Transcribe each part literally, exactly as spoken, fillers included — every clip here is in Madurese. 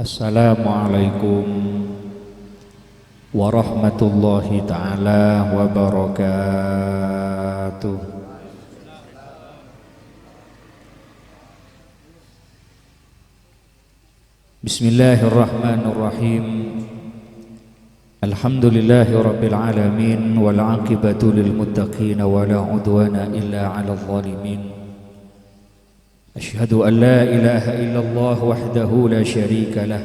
Assalamualaikum warahmatullahi taala wabarakatuh. Bismillahirrahmanirrahim. Alhamdulillahirabbil alamin, wal aqibatu lil muttaqin, wa la udwana illa 'alal zalimin. Asyhadu an la ilaha illallah wahdahu la syarika lah,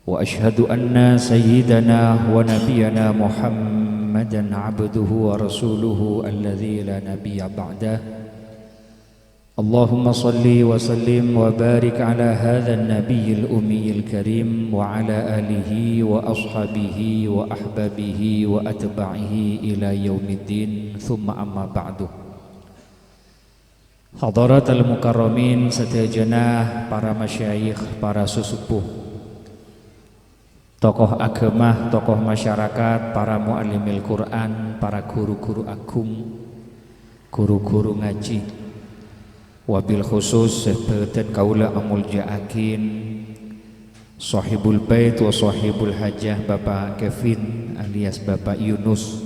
wa asyhadu anna sayyidana wa nabiyyana Muhammadan abduhu wa rasuluhu alladzi la nabiyya ba'dah. Allahumma shalli wa sallim wa barik ala hadzan nabiyyil ummiyil karim wa ala alihi wa ashabihi wa ahbabihi wa atba'ihi ila yaumiddin, tsumma amma ba'du. Hadaratal mukarramin sadhâjâna, para masyayikh, para sesepuh, tokoh agama, tokoh masyarakat, para muallimil Qur'an, para guru-guru agung, guru-guru ngajhi. Wabil khusus sè bâdhân kaulâ amoljâ'aghin Sohibul Bait wa Sohibul Hajah, Bapak Kevin alias Bapak Yunus,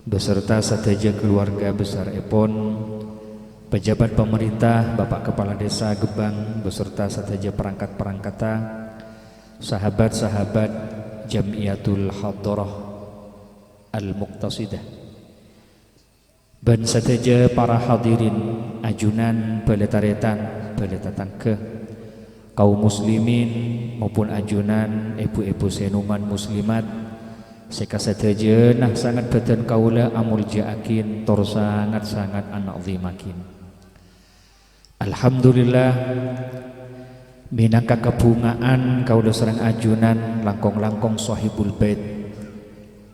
beserta sadhâjâ keluarga besar èpon, pejabat pemerintah, Bapak Kepala Desa Gebang, beserta sadhâjâ perangkat-perangkatta, sahabat-sahabat Jam'iyatul Hadrah Al-Muqtasidah, bân sadhâjâ para hadirin, ajunan, bhâlâ tarètan, bhâlâ tatangghâ, kaum muslimin, maupun ajunan èbhu-èbhu sè noman muslimat, sè kasadhâjâna sanget bâdhân kaulâ amoljâ'aghin tor sanget-sanget ana'dhimaghin. Alhamdulillah, mènangka kabhungaan kaulâ sareng ajunan langkong-langkong Sohibul Bait,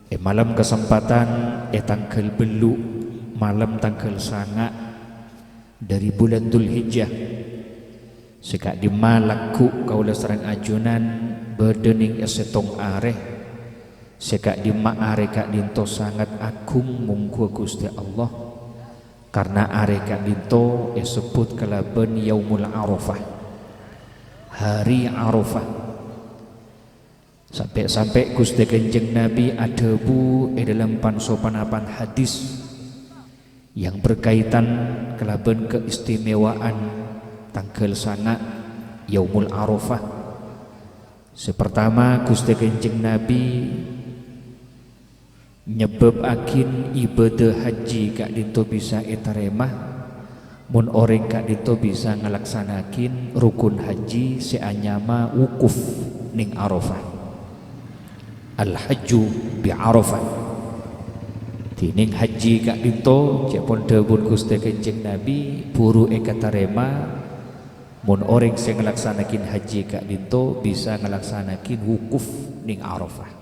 è malem kasempadhân è tangghâl bâllu', malem tangghâl sanga' dhâri bulân Dzulhijjah, sè ka'dimma lagghu' kaulâ sareng ajunan bâdâ nèng è sèttong arè, sè ka'dimma arè ka'dinto sanget agung mongghuwâ Ghustè Allah, karna arè ka'dinto èsebbhut kalabân Yaumul Arafah, Hari Arafah. Sampè'-sampè' Ghustè Kanjeng Nabi adhâbu è dhâlem pan-, so-, pan-, pan hadis yang berkaitan kalabân keistimewaan tangghâl sanga' Yaumul Arafah. Sè partama, Ghustè Kanjeng Nabi nyebbhâbâghin ibâdâ hajji ka'dinto bisa ètarèma, mon orèng ka'dinto bisa ngalaksana'aghin rukun hajji sè anyama wukuf nèng Arafah. Al-hajju bi Arafah. Dhinèng hajji ka'dinto, ca'èpon dhâbuna Ghustè Kanjeng Nabi, buru èkatarèma, mon orèng sè ngalaksana'aghin hajji ka'dinto bisa ngalaksana'aghin wukuf nèng Arafah.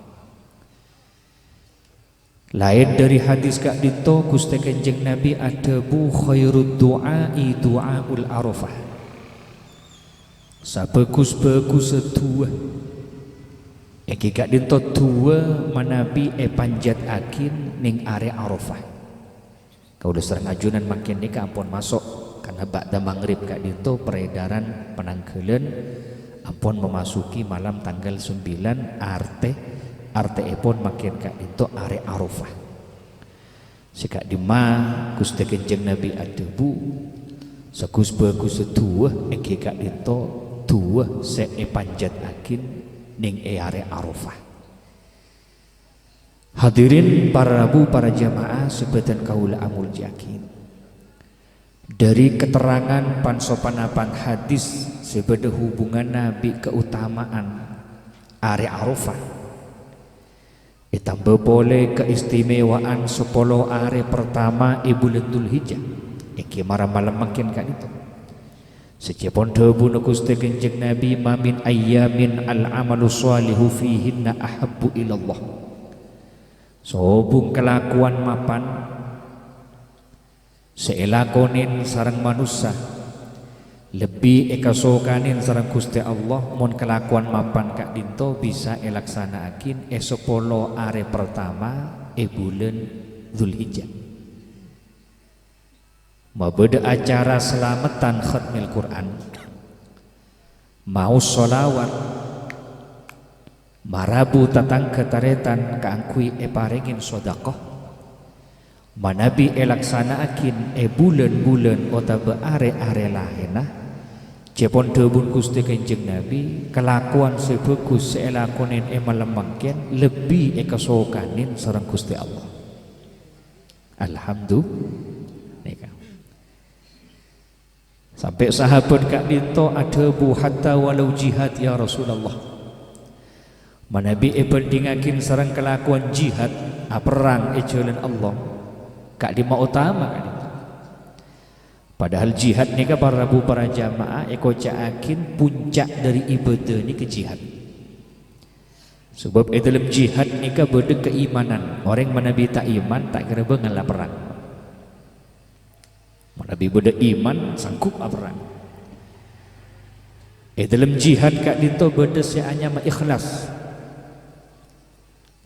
Laèn dhâri hadis ka'dinto, Ghustè Kanjeng Nabi adhâbu, "Khairud du'a'i du'aul Arafah." Sabhâghus-bhâghussa du'a èngghi ka'dinto du'a manabi èpanjhâtaghin nèng arè Arafah. Kaulâ sareng ajunan mangkèn nèka ampon maso' karna ba'da maghrib ka'dinto peredaran penanggalan ampon memasuki malam tanggal sembilan, artè, artèèpon mangkèn ka'dinto arè Arafah. Sè ka'dimma Ghustè Kanjeng Nabi adhâbu, "Saghus-bhâghussa du'a èngghi ka'dinto du'a sè èpanjhâtaghin nèng è arè Arafah." Hadirin para rabu, para jamaah sè bâdhân kaulâ amoljâ'aghin. Dhâri katerrangan pan-sopanapan hadis sè bâdhâ hubunganna bi' kaotamaan arè Arafah, ètambâ polè kaistimewaan sapolo arè partama è bulân Dzulhijjah, èngghi mara malem mangkèn ka'dinto. Sajjhâ pon dhâbuna Ghustè Kanjeng Nabi, "Ma min ayyamin al-amalu shalihu fihinna ahabbu ilallah." Sobung kalakowan mapan sè èlakonè sareng manossa lebbi èkasokanè sareng Ghustè Allah, mon kalakowan mapan ka'dinto bisa èlaksana'aghin è sapolo arè partama è bulân Dzulhijjah. Mabâdâ acara salameddhân khatmil Qur'an. Maos sholawat, marabu tatangghâ tarètan kaangghuy èparèngè sodaqoh, manabi èlaksana'aghi è bulân-bulân otabâ arè-arè laènna, cèpon dhâbuna Ghustè Kanjeng Nabi, kalakowan sè bhâghus sè èlakonè è malem mangkèn lebbi èkasokanè sareng Ghustè Allah. Alhamdulillah. Sampè' sahabat ka'dinto adhâbu, "Hatta walau jihad, ya Rasulullah." Manabi èbhândhingngaghi sareng kalakowan jihad, aperrang è jhâlân Allah, ka'dimma otama ka'dinto? Padahal jihad nèka, para rabu, para jamaah, èkoca'aghi puncak dhâri ibadah nèka jihad. Sabâb è dhâlem jihad nèka bâdâ kaimanan. Orèng manabi ta' iman, ta' kèra bângal aperrang. Manabi bâdâ iman, sanggup aperrang. È dhâlem jihad ka'dinto bâdâ sè anyama ikhlas.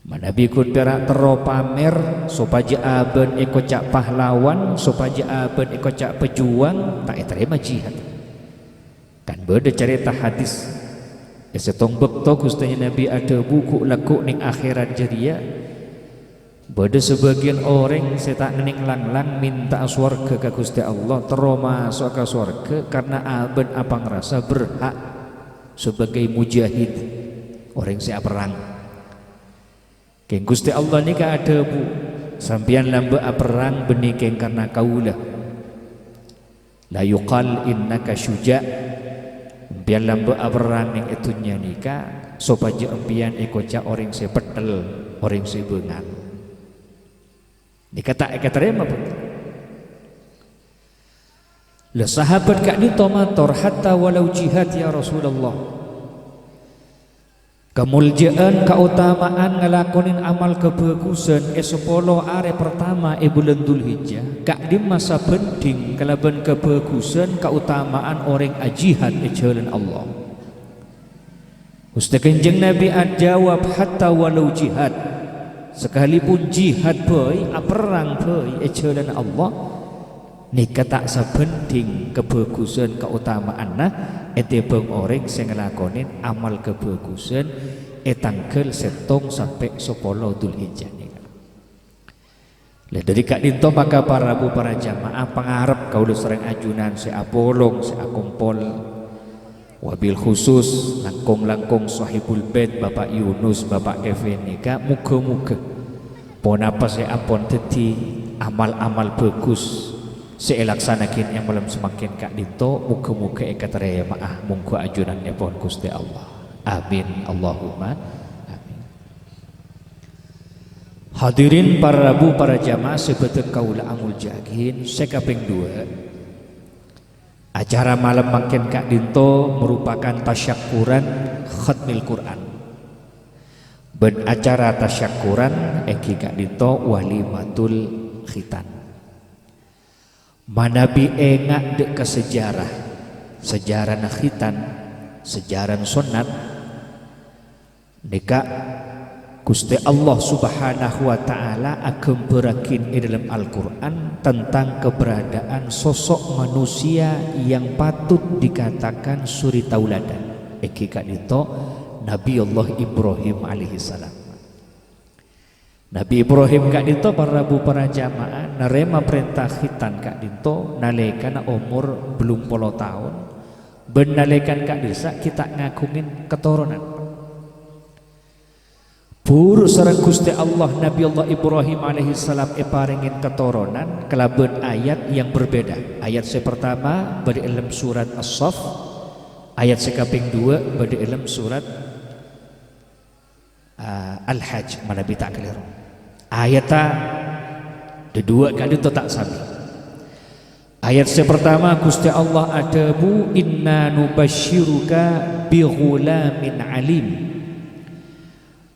Manabi ghun pèra' terro pamer sopajâ abâ'na èkoca' pahlawan, sopajâ abâ'na èkoca' pejuang, ta' ètarèma jihad. Kan bâdâ carèta hadis, è sèttong bâkto Ghustè Nabi adhâbu ghu'-lagghu' neng akhèrat jârèya, bâdâ sabâgiyân orèng sè ta' ngennèng lang-lang mènta'a sowarghâ ka Ghustè Allah, terro maso'a ka sowarghâ karna abâ'na apangrasa berhak sebagai mujahid, orèng sè aperrang. Kèng Ghustè Allah nèka adhâbu, "Sampèyan lambâ' aperrang bânnè kèng karna kaulâ." La yuqal innaka syuja'. Empèyan lambâ' aperrang neng è dhunnya nèka, sopajâ empèyan èkoca' orèng sè petthel, orèng sè bângal. Nèka ta' èkatarèma, Bu. La, sahabat ka'dinto mator, "Hatta walau jihad, ya Rasulullah." Kamoljâ'ân, kaotama'an ngalakonè amal kabhâghusân è sapolo arè partama è bulân Dzulhijjah, ka'dimma sabhândhing kalabân kabhâghusân kaotama'an orèng ajihad è jhâlân Allah? Ghustè Kanjeng Nabi ajâwâb, "Hatta walau jihad." Sakalèpon jihad bhâi, aperrang bhâi è jhâlân Allah, nèka ta' sabhândhing kabhâghusân kaotama'anna ètèmbhâng orèng sè ngalakonè amal kabhâghusân è tangghâl sèttong sampè' sapolo Dzulhijjah nèka. Lè, dhâri ka'dinto maka para rabu para jamaah pangarep kaulâ sareng ajunan sè apolong, sè akompol, wabil khusus langkong-langkong Sohibul Bait, Bapak Yunus, Bapak Kevin nèka, moghâ-moghâ ponapa sè ampon dhâddhi amal-amal bhâghus sè èlaksana'aghi è malem samangkèn ka'dinto, moghâ-moghâ èkatarèma'a mongghu ajunannèpon Ghustè Allah. Amin, Allahumma amin. Hadirin para rabu, para jamaah sè bhâdhân kaulâ amoljâ'aghi, sè kapèng duwâ', acara malem mangkèn ka'dinto merupakan tasyakkuran khatmil Qur'an. Bân acara tasyakkuran èngghi ka'dinto walimatul khitan. Manabi enga' dâ' ka sejarah, sejarana khitan, sejarana sonnat, nèka Ghustè Allah Subhanahu wa Ta'ala aghâmbhârraghi è dhâlem Al-Qur'an tentang keberadaan sosok manusia yang patut dikatakan suri tauladan, èngghi ka'dinto Nabi Allah Ibrahim alaihissalam. Nabi Ibrahim ka'dinto, para rabu, para jamaah, narèma parènta khitan ka'dinto nalèkana omor bâllung polo taon, bân nalèkana ka'dissa' ghi' ta' ngaghungè katoronan. Buru sareng Ghustè Allah, Nabi Allah Ibrahim alaihissalam èparèngè katoronan kalabân ayat yang berbeda. Ayat sè partama bâdâ è dhâlem surat As-Saff, ayat sè kapèng duwâ' bâdâ è dhâlem surat Ah, Al-Hajj, manabi ta' kalèro. Ayatta dhâduwâ' ka'dinto ta' samè. Ayat sè partama, Ghustè Allah adhâbu, "Inna nubasysyiruka bi ghulamin alim."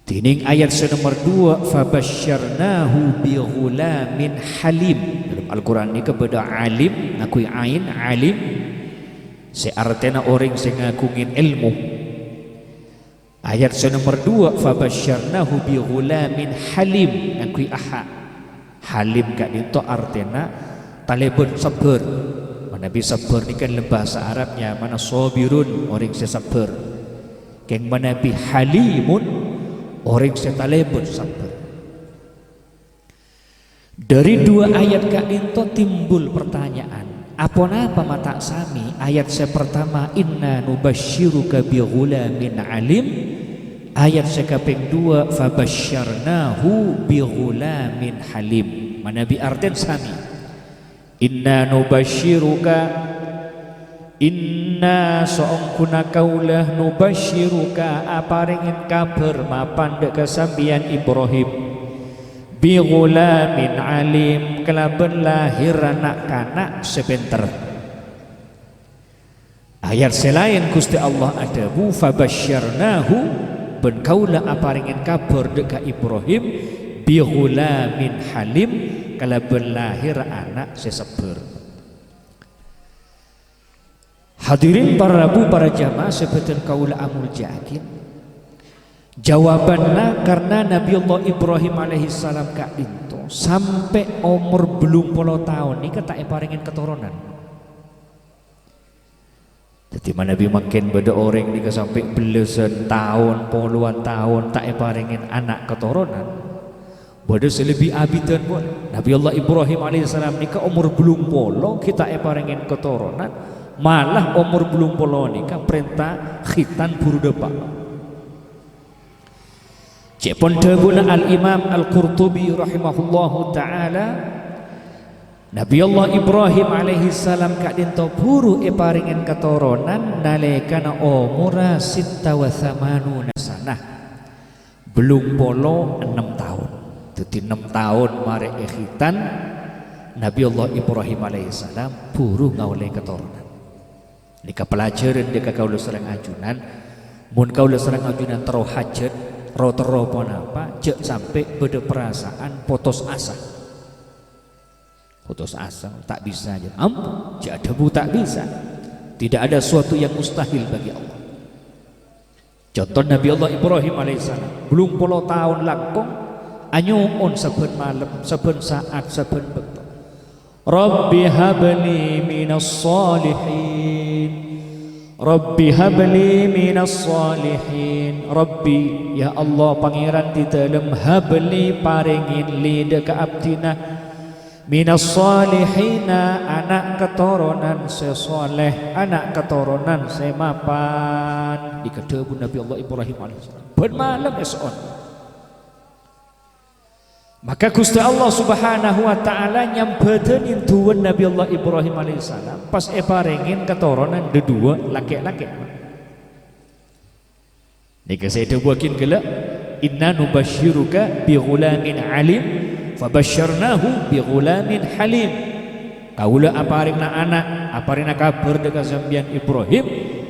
Dhinèng ayat sè nomer duwâ', "Fabasysyarnahu bi ghulamin halim." Dhâlem Al-Qur'an nèka bâdâ alim, ngaghungè ain, alim, sè artèna orèng sè ngaghungè èlmo. Ayat sè nomer duwâ', "Fabasysyarnahu bi ghulamin halim," ngaghungè aha. Halim ka'dinto artèna talèbân sabbhâr. Manabi sabbhâr nèka dâlem bhâsa Arab nyamana shabirun, orèng sè sabbhâr. Kèng manabi halimun, orèng sè talèbât sabbhâr. Dâri dua ayat ka'dinto timbul pertanyaan, aponapa ma' ta' samè ayat sè partama, "Inna nubasysyiruka bi ghulamin alim," ayat sè kapèng dua, "Fabasysyarnahu bi ghulamin halim." Manabi artèn samè. "Inna nubasysyiruka," inna saongghuna kaulâ, "nubasysyiruka," aparèngèn kabhâr mapan dâ' ka sampèyan Ibrahim, "bi ghulamin alim," kalabân lahèrra na'-kana' sè pènter. Ayat sè laèn Ghustè Allah adhâbu, "Fabasysyarnahu," bân kaulâ aparèngèn kabhâr dâ' ka Ibrahim, "bi ghulamin halim," kalabân lahèrra ana' sè sabbhâr. Hadirin para rabu, para jamaah sè bhâdhân kaulâ amoljâ'aghi. Jawabanna, karna Nabi Allah Ibrahim alaihissalam ka'dinto sampè' omor bâllung polo taon nèka ta' èparèngèn katoronan. Dhâddhi, manabi mangkèn bâdâ orèng nèka sampè' bellâsân taon, polowan taon ta' èparèngèn ana' katoronan, bâdâ sè lebbi abidhân polè. Nabi Allah Ibrahim alaihissalam nèka omor bâllung polo ghi' ta' èparèngèn katoronan, malah omor bâllung polo nèka parènta khitan buru dâpa'. Cè'pon dhâbuna Al-Imam Al-Qurtubi rahimahullahu ta'ala, Nabi Allah Ibrahim alaihissalam ka'dinto buru èparèngèn katoronan nalèkana omorra sitta wa thamanuna sanah, bâllung polo ennem taon. Dhâddhi, ennem taon marè èkhitan, Nabi Allah Ibrahim alaihissalam buru ngaollè katoronan. Nèka palajhârân dâ' ka kaulâ sareng ajunan. Mon kaulâ sareng ajunan terro hajat, ro-terro ponapa, jhâ' sampè' bâdâ parasaan potos asa. Potos asa, ta' bisa, jhâ'. Ampon, jhâ' adhâbu ta' bisa. Tidak ada sesuatu yang mustahil bagi Allah. Conto Nabi Allah Ibrahim alaihissalam, bâllung polo taon langkong, anyo'on sabbhân malem, sabbhân sa'at, sabbhân bâkto, "Rabbi habli minas shalihin. Rabbi habli minas shalihin." Rabbi, ya Allah, Pangèran Dhidhâlem, habli, parèngèn lè dâ' ka abdhina, minas shalihina, ana' katoronan sè shalèh, ana' katoronan sè mapan. Nèka dhâbu Nabi Allah Ibrahim alaihissalam. Bân malem èso'on. Maka Ghustè Allah Subhanahu wa Ta'ala nyambhâdhâni du'ana Nabi Allah Ibrahim alaihissalam, pas èparèngèn katoronan dhâduwâ lakè'-lakè'. Nèka sè èdhâbuwâghi ghellâ', "Inna nubasysyiruka bi ghulamin alim, fabasysyarnahu bi ghulamin halim." Kaulâ aparèngana ana', aparèngana kabhâr dâ' ka sampèyan Ibrahim,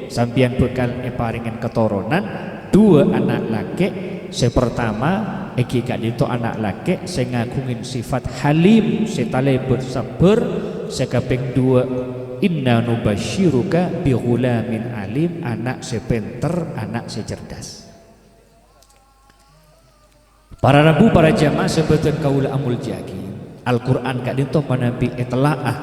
sampèyan bhâkal èparèngèn katoronan, duwâ' ana' lakè'. Sè partama, èngghi ka'dinto ana' lakè' sè ngaghungè sifat halim, sè talèbât sabbhâr, sè kapèng duwâ', "Inna nubasysyiruka bi ghulamin alim," ana' sè pènter, ana' sè cerdas. Para rabu, para jamaah sè bhâdhân kaulâ amoljâ'aghi, Al-Qur'an ka'dinto manabi ètella'a,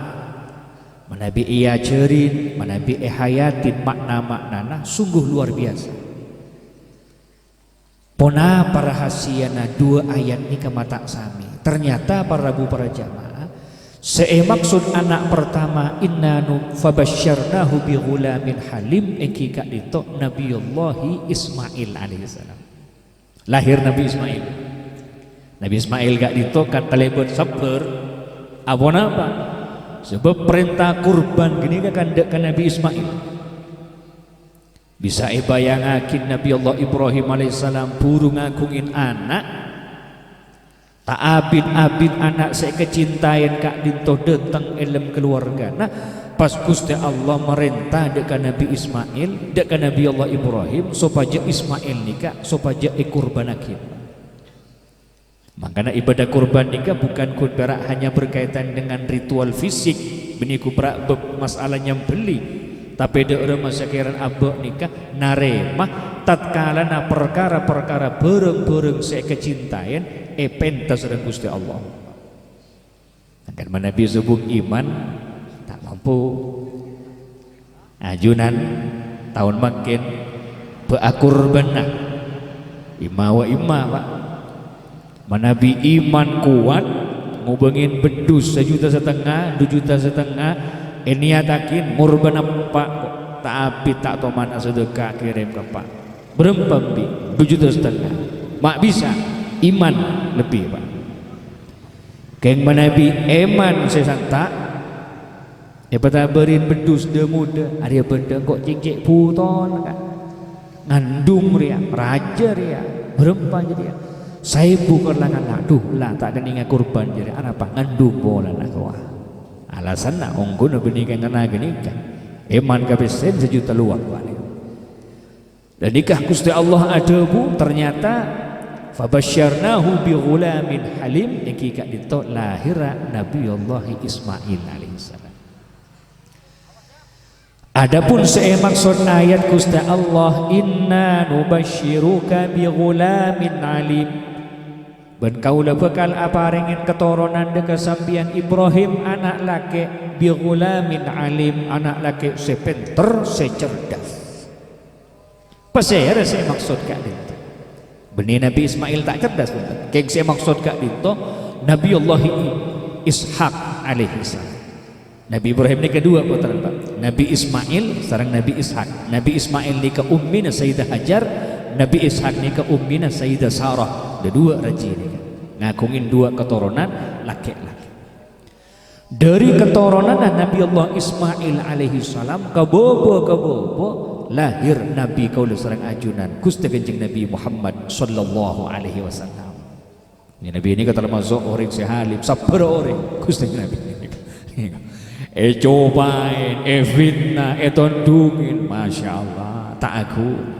manabi èajhâri, manabi èhayatin ma'na-ma'nana sungguh luar biasa. Ponapa rahasiyana duwâ' ayat nèka ma' ta' samè? Ternyata, para rabu, para jamaah, sè èmaksod ana' partama, "Inna nu-, fabasysyarnahu bi ghulamin halim," èngghi ka'dinto Nabiyullahi Ismail alaihissalam. Lahèr Nabi Ismail. Nabi Ismail ka'dinto kan talèbât sabbhâr. Aponapa? Sabâb parènta kurban ghânèka kan dâ' ka Nabi Ismail. Bisa èbâjângaghi Nabi Allah Ibrahim alaihissalam buru ngaghungè ana'. Ta' abit-abit ana' sè èkacintaè ka'dinto dâteng è dâlem kalowarghâna. Pas Ghustè Allah marènta dâ' ka Nabi Ismail, dâ' ka Nabi Allah Ibrahim, sopajâ Ismail nèka, sopajâ èkurbânnaghi. Mangkana ibadah kurban nèka bukan ghun pèra' hanya berkaitan dengan ritual fisik, bânnè ghun pèra' bâb masalah nyambelli, tapè dâ' rèma sakèrana abâ' nèka narèma tatkalana parkara-parkara bhârâng-bhârâng sè èkacintaè èpènta sareng Ghustè Allah. Mangkana manabi sobung iman, ta' mampu Ajunan taon mangkèn bâ' akurbânna. Imma wa imma, Pak. Manabi iman kowat, ngobângin beddus sajuta satengnga, du juta satengnga, ènèyattaghi ngurbân eppa', kok ta' abit, ta' toman asadhâka, kèrèm ka eppa'. Bârâmpa embi'? Du juta satengnga. Ma' bisa, iman lebbi, Pak. Kèng manabi iman sè santa', èpatabârin beddus dâ-modâ, arèya bâdâ engko' cèng cè' butona, Ka'. Ngandung rèya, rajâ rèya, bârâmpa jârèya? Saèbu kor la ngala', dhu, la ta' kennènga kurban jârèya, arapa? Ngandung polana kowa. Alasanna ongghuna bânnè kèng ngala' ghânèka. Iman kapèssèna sajuta lowar, Pak. Ghânèka Ghustè Allah adhâbu, ternyata, "Fabasysyarnahu bi ghulamin halim," èngghi ka'dinto lahèrra Nabiyullah Ismail alaihissalam. Adapun sè èmaksod ayat Ghustè Allah, "Inna nubasysyyiruka bi ghulamin alim," bân kaulâ bhâkal aparèngè katoronan dâ' ka sampèyan Ibrahim ana' lakè', bi ghulamin alim, ana' lakè' sè pènter, sè cerdas. Pasèra sè èmaksod ka'dinto? Bânnè Nabbhi Ismail ta' cerdas, bhunten. Kèng sè èmaksod ka'dinto Nabiyullah I-, Ishak alaihissalam. Nabbhi Ibrahim nèka duwâ' pottrana, Pak. Nabbhi Ismail sareng Nabbhi Ishak. Nabbhi Ismail nèka ummina Sayyidah Hajar, Nabbhi Ishak nèka ummina Sayyidah Sarah. Dâ-, duwâ' rajina nèka. Ngaghungè duwâ' katoronan lakè'-lakè'. Dâri katoronanna Nabbhi Allah Ismail alaihissalam, ka bâbâ-ka bâbâ, lahèr Nabbhi kaulâ sareng ajunan, Ghustè Kanjeng Nabbhi Muhammad sallallahu alaihi wasallam. Nabbhi nèka tamaso' orèng sè halim, sabbhâr orèng, Ghustè Nabbhi. Ècopaè, èfitna, ètondhungè, masya Allah, ta' aghuna.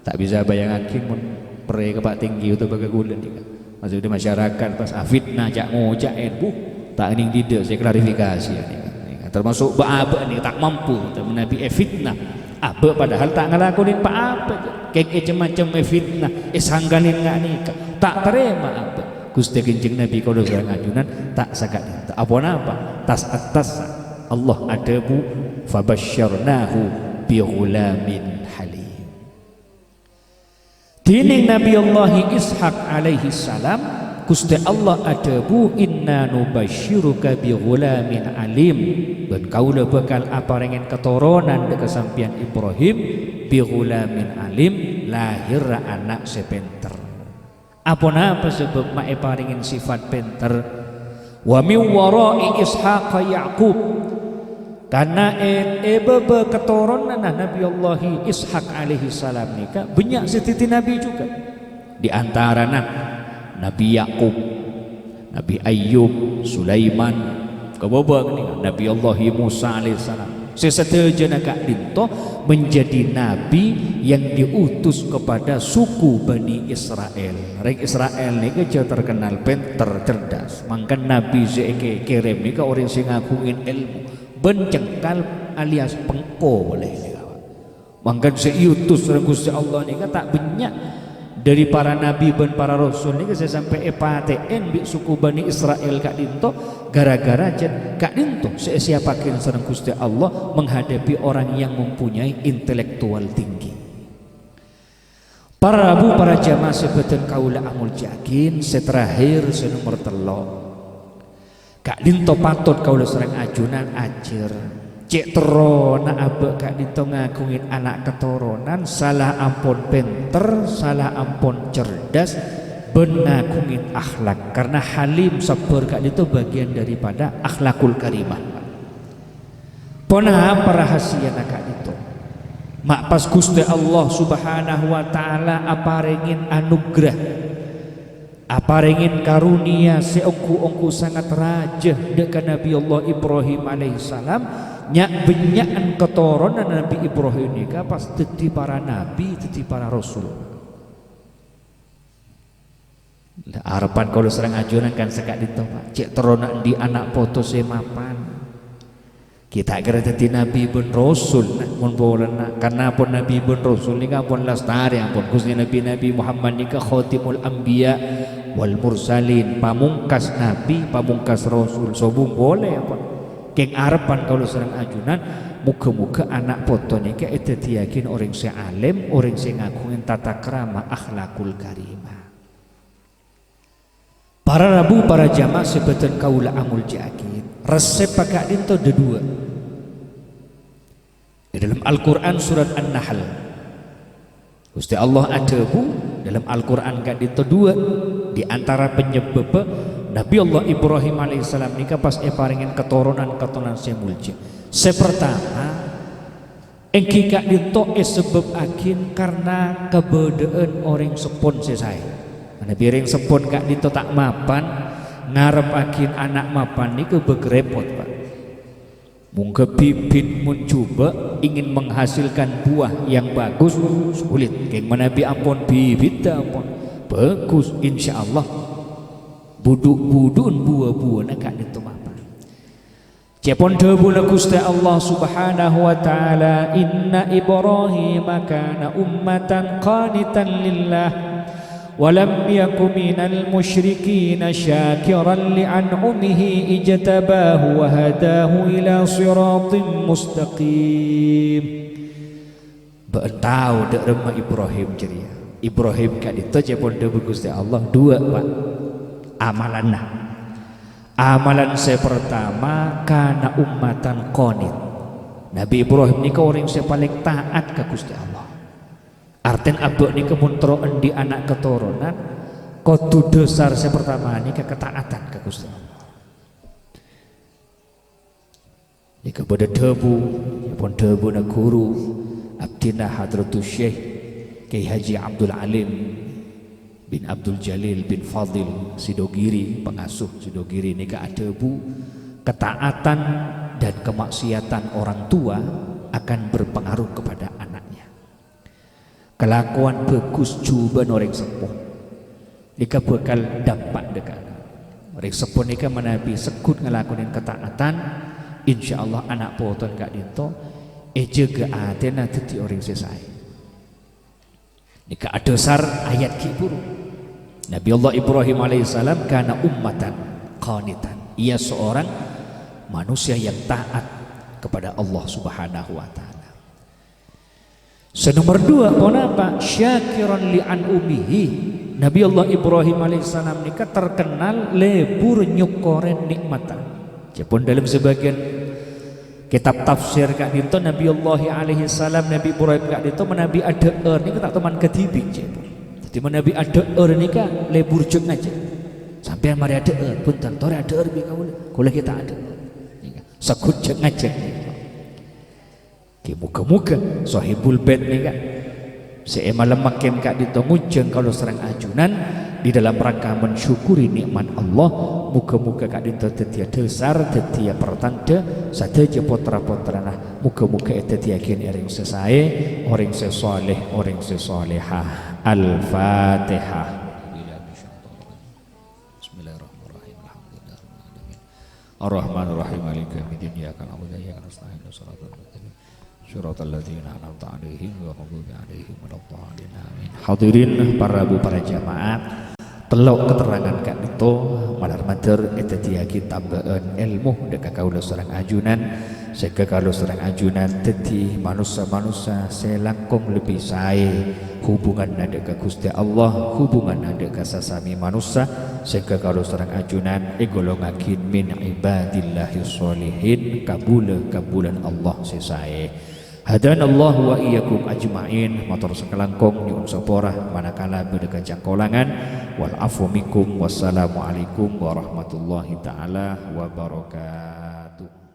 Ta' bisa bâjângaghi mon pèrrè ka Pa' Tèngghi otabâ ka kaulâ nèka. Maksudnya masyarakat pas afitna ca'-ngoca'è, buh, ta' nèng dhidhâ' sè klarifikasi ya nèka. Nèka termasuk bâ'-abâ' nèka ta' mampu, ta' manabi èfitna. Abâ' padahal ta' ngalakonè pa-apa, kèng ècem-macem èfitna, èsangkalè nga' nèka. Ta' tarèma abâ'. Ghustè Kanjeng Nabbhi kaulâ sareng ajunan ta' saka'dinto. Aponapa? Tas-attas Allah adhâbu, "Fabasysyarnahu bi ghulamin halim." Dhinèng Nabbhi Allah Ishak alaihissalam, Ghustè Allah adhâbu, "Inna nubasysyyiruka bi ghulamin alim," bân kaulâ bhâkal aparèngè katoronan dâ' ka sampèyan Ibrahim, "bi ghulamin alim," lahèrra ana' sè pènter. Aponapa sabâb ma' èparèngè sifat pènter? "Wa min wara'i Ishaqa Ya'qub." Karna è, è bâbâ katoronanna Nabbhi Allah Ishak alaihissalam nèka bânnya' sè dhâddhi nabbhi jhughân. Di antarana Nabbhi Ya'qub, Nabbhi Ayyub, Sulaiman, ka bâbâ nèka Nabbhi Allah Musa alaihissalam. Sè sadhâjâna ka'dinto menjadi nabi yang diutus kepada suku Bani Israel. Rèng Israel nèka jhâ' terkenal pènter, cerdas. Mangkana nabi sè èkè-, kèrèm nèka orèng sè ngaghungè èlmo. Bân cengkal alias pengko polè nèka. Mangkana sè èutus sareng Ghustè Allah nèka ta' bânnya' dâri para nabi bân para rasul nèka sè sampè' èpatè'è bi' suku Bani Israel ka'dinto, gara-gara jhân ka'dinto sè èsiyappaghi sareng Ghustè Allah menghadapi orang yang mempunyai intelektual tinggi. Para rabu, para jamaah sè bâdhân kaulâ amoljâ'aghi, sè terakhir, sè nomer tello'. Ka'dinto patot kaulâ sareng ajunan ajhâr. Cè' terrona abâ' ka'dinto ngaghungè ana' katoronan, sala ampon pènter, sala ampon cerdas, bân ngaghungè akhlak. Karna halim, sabbhâr ka'dinto bâgiyân daripada akhlakul karimah. Ponapa rahasiyana ka'dinto? Ma' pas Ghustè Allah Subhanahu wa Ta'ala aparèngè anugrah. Aparèngè karonèya sè ongghu-ongghu sangat rajâ dâ' ka Nabbhi Allah Ibrahim alaihissalam, nya'-bânnya'an katoronan Nabbhi Ibrahim nèka pas dhâddhi para nabbhi, dhâddhi para rasul. Lah, arebbhân kaulâ sareng ajunan kan saka'dinto, Pak. Cè' terrona endi' ana' poto sè mapan. Ghi' ta' kèra dhâddhi nabbhi bân rasul, nah, mon polana. Karna pon nabbhi bân rasul nèka ampon lastarè, ampon. Ghustè Nabbhi, Nabbhi Muhammad nèka khatimul anbiya wal mursalin, pamongkas nabbhi, pamongkas rasul, sobung polè, ampon. Kèng arebbhân kaulâ sareng ajunan, moghâ-moghâ ana' poto nèka èdhâddhiyâghin orèng sè alim, orèng sè ngaghungè tata krama akhlakul karimah. Para rabu, para jamaah sè bâdhân kaulâ amoljâ'aghi, reseppa ka'dinto dhâduwâ'. È dhâlem Al-Qur'an surat An-Nahl, Ghustè Allah adhâbu dhâlem Al-Qur'an ka'dinto dhuwâ', di antara panyebâbbhâ Nabi Allah Ibrahim alaihissalam nèka pas èparèngè katoronan-katoronan sè molja. Sè partama, èngghi ka'dinto èsabâbbhâghi karna kabâdâ'ân orèng seppon sè saè. Manabi orèng seppon ka'dinto ta' mapan, ngarebbhâghi ana' mapan nèka bâk rèpot, Pak. Mongghâ bibit mon jhubâ' ingin menghasilkan buah yang bagus, sulit. Kèng manabi ampon bibiddhâ ampon bagus, insyaallah budhu'-budhu'en buwâ-buwâna ka'dinto mapan. Ca'èpon dhâbuna Ghustè Allah Subhanahu wa Ta'ala, "Inna Ibrahima kana ummatan qanitan lillah." "Wa lam yaku minal musyrikina syakiran li an'umihi ijtabahu wa hadahu ila siratim mustaqim." Bâ'na tao dâ' remma Ibrahim jârèya. Ibrahim ka'dinto ca'èpon dhâbu Ghustè Allah, dhuwâ', Pak, amalanna. Amalan sè partama, kana ummatan qanit. Nabi Ibrahim nèka orèng sè palèng taat ka Ghustè Allah. Artèna abâ' nèka mon terro andi' ana' katoronan, kodhu dhâsar sè partama nèka kataatan ka Ghustè Allah. Nèka bâdâ dhâbu, èpon dhâbuna ghuru abdhina Hadratus Syekh Kiai Haji Abdul Alim bin Abdul Jalil bin Fadil Sidogiri, pengasuh Sidogiri nèka adhâbu, ketaatan dan kemaksiatan orang tua akan berpengaruh kepada anaknya. Kalakowan bhâghus jhubâ'na orèng seppo nèka bhâkal dampak dâ' ka ana'. Orèng seppo nèka manabi segghut ngalakonè kataatan, insyaallah ana' potona ka'dinto èjâgâ atèna dhâddhi orèng sè saè. Nèka adhâsar ayat ghi' bhuru. Nabi Allah Ibrahim alaihissalam kana ummatan qanitan. Ia seorang manusia yang taat kepada Allah Subhanahu wa Ta'ala. Sè nomer duwâ', ponapa? Syakiran li an'umihi. Nabi Allah Ibrahim alaihissalam nèka terkenal lebur nyokkorè nikmatta. Ca'èpon dhâlem sabâgiyân kitab tafsir ka'dinto, Nabi Allah alaihissalam, Nabi Ibrahim ka'dinto manabi adhâ'âr nèka ta' toman kadhibi', ca'èpon. Dhâddhi manabi adhâ'âr nèka lebur jhâk ngajhâk. Sampèyan marè adhâ'âr, bhunten, torè adhâ'âr bi' kaulâ. Kaulâ ghi' ta' adhâ'âr. Nèka, segghut jhâk ngajhâk. Ghi, moghâ-moghâ Sohibul Bait nèka sè èmalemmaghân ka'dinto ngojhâng kaulâ sareng ajunan di dalam rangka mensyukuri nikmat Allah. Moghâ-moghâ ka'dinto dhâddhiyâ dhâsar, dhâddhiyâ pertanda sadhâjâ potra-potrana. Moghâ-moghâ èdhâddhiyâghin orèng sè saè, orèng sè shaleh, orèng sè shalehah. Al-Fatihah. Bismillahirrahmanirrahim. Alhamdulillahirabbil alamin. Arrahmanirrahim. Maliki yaumiddin. Iyyaka na'budu wa iyyaka nasta'in. Ihdinas siratal mustaqim. Siratal ladzina an'amta 'alaihim ghairil maghdubi 'alaihim waladdallin. Amin. Hadirin para bu, para jamaah, tello' keterangan ka'dinto malar mandhâr èdhâddhiyâghi tambâ'ân èlmo dâ' ka kaulâ sareng ajunan, sehingga kaulâ sareng ajunan dhâddhi manossa-manossa sè langkong lebbi saè hubunganna dâ' ka Ghustè Allah, hubunganna dâ' ka sasamè manossa, sehingga kaulâ sareng ajunan ègolongaghi min ibadillahis sholihin, kabulâ-kabulâna Allah sè saè. Hadanallahu wa iyyakum ajma'in. Mator sakalangkong nyo'on sapora manakala bâdâ kacangkolangan. Wal afu minkum. Wassalamualaikum warahmatullahi ta'ala wabarakatuh.